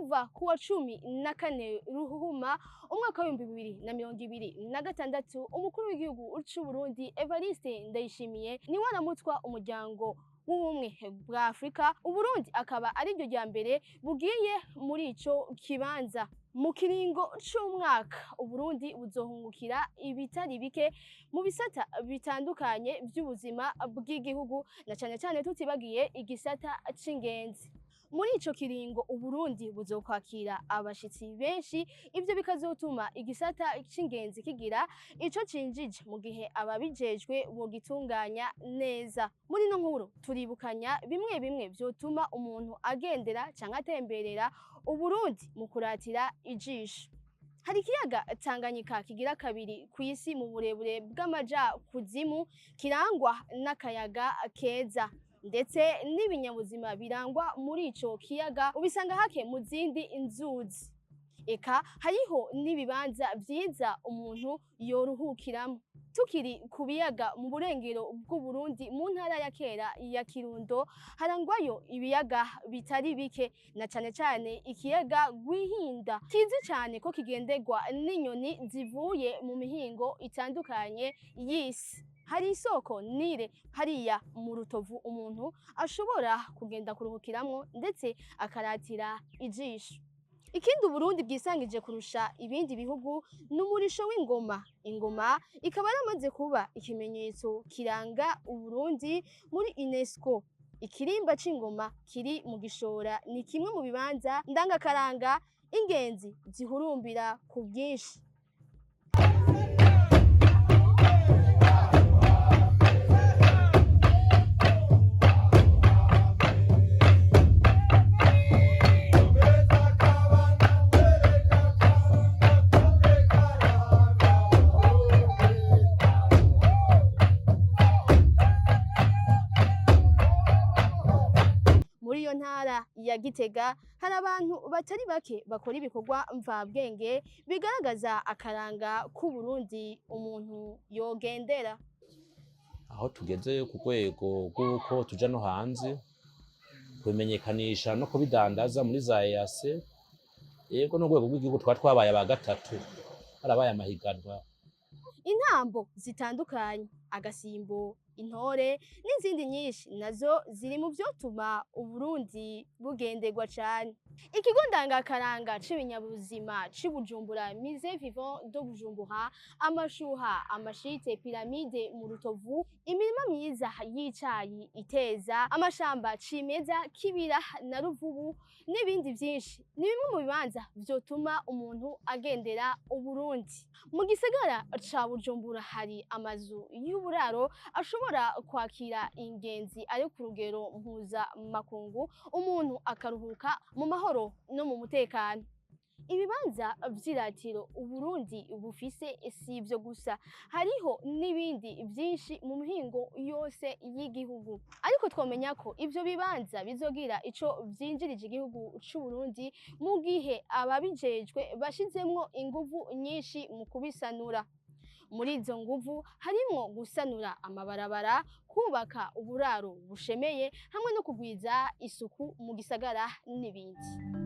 Kuva kuwa 14 Ruhuhuma umwaka w'2026, umukuru w'igihugu c'u Burundi Evariste Ndayishimiye niwe aramutwa umuryango w'ubumwe bwa Afrika. Uburundi akaba ari ryo rya mbere bugiye muri ico kibanza. Mu kiringo c'umwaka, Uburundi buzohungukira ibitari bike mu bisata bitandukanye vy'ubuzima bw'igihugu, na cane cane tutibagiye igisata c'ingenzi. Muri ico kiringo Uburundi buzokwakira abashitsi benshi, ivyo bikazotuma igisata c'ingenzi kigira ico cinjije mu gihe ababijejwe bogitunganya neza. Muri ino nkuru turibukanya bimwe bimwe vyotuma umuntu agendera canke atemberera Uburundi mu kuratira ijisho. Hari ikiyaga Tanganyika kigira kabiri kw'isi mu burebure bw'amaja kuzimu, kirangwa n'akayaga keza, ndetse n'ibinyabuzima birangwa muri ico kiyaga ubisanga hake mu zindi nzuzi. Eka hariho n'ibibanza vyiza umuntu yoruhukiramo. Tukiri ku biyaga, mu burengero bw'Uburundi mu ntara ya kera ya Kirundo harangwayo ibiyaga bitari bike, na cane cane ikiyaga Rwihinda kizi cane ko kigenderwa n'inyoni zivuye mu mihingo itandukanye y'isi. Hari isoko Nile hariya mu Rutovu umuntu ashobora kugenda kuruhukiramwo ndetse akaratira ijisho. Ikindi Uburundi bwisangije kurusha ibindi bihugu ni umurisho w'ingoma. Ingoma ikaba yaramaze kuba ikimenyetso kiranga Uburundi muri UNESCO. Ikirimba c'ingoma kiri mu Gishora ni kimwe mu bibanza ndangakaranga ingenzi zihurumbira ku bwinshi. Muri iyo ntara ya Gitega hari abantu batari bake bakora ibikorwa mvabwenge bigaragaza akaranga k'Uburundi umuntu yogendera. Aho tugeze ku rwego rw'uko tuja no hanze kubimenyekanisha no kubidandaza muri za EAC, yego, n'urwego rw'igihugu twaba twabaye aba gatatu, harabaye amahiganwa. Intambo zitandukanye, agasimbo, intore n'izindi nyinshi nazo ziri mu vyotuma Uburundi bugenderwa cane. Ikigo ndangakaranga c'ibinyabuzima c'i Bujumbura, Musée Vivant de Bujumbura, amashuha, amashite, piramide mu Rutovu, imirima myiza y'icayi iteza, amashamba cimeza Kibira na Ruvubu n'ibindi vyinshi ni bimwe mu bibanza vyotuma umuntu agendera Uburundi. Mu gisagara ca Bujumbura hari amazu y'uburaro ashobora kwakira ingenzi ari ku rugero mpuzamakungu, umuntu akaruhuka mu mahoro no mu mutekano. Ibibanza vy'iratiro Uburundi bufise si ivyo gusa, hariho n'ibindi vyinshi mu mihingo yose y'igihugu. Ariko twomenya ko ivyo bibanza bizogira ico vyinjirije igihugu c'Uburundi mu gihe ababijejwe bashizemwo inguvu nyinshi mu kubisanura. Muri izo nguvu harimwo gusanura amabarabara, kubaka uburaro bushemeye hamwe no kugwiza isuku mu gisagara n'ibindi.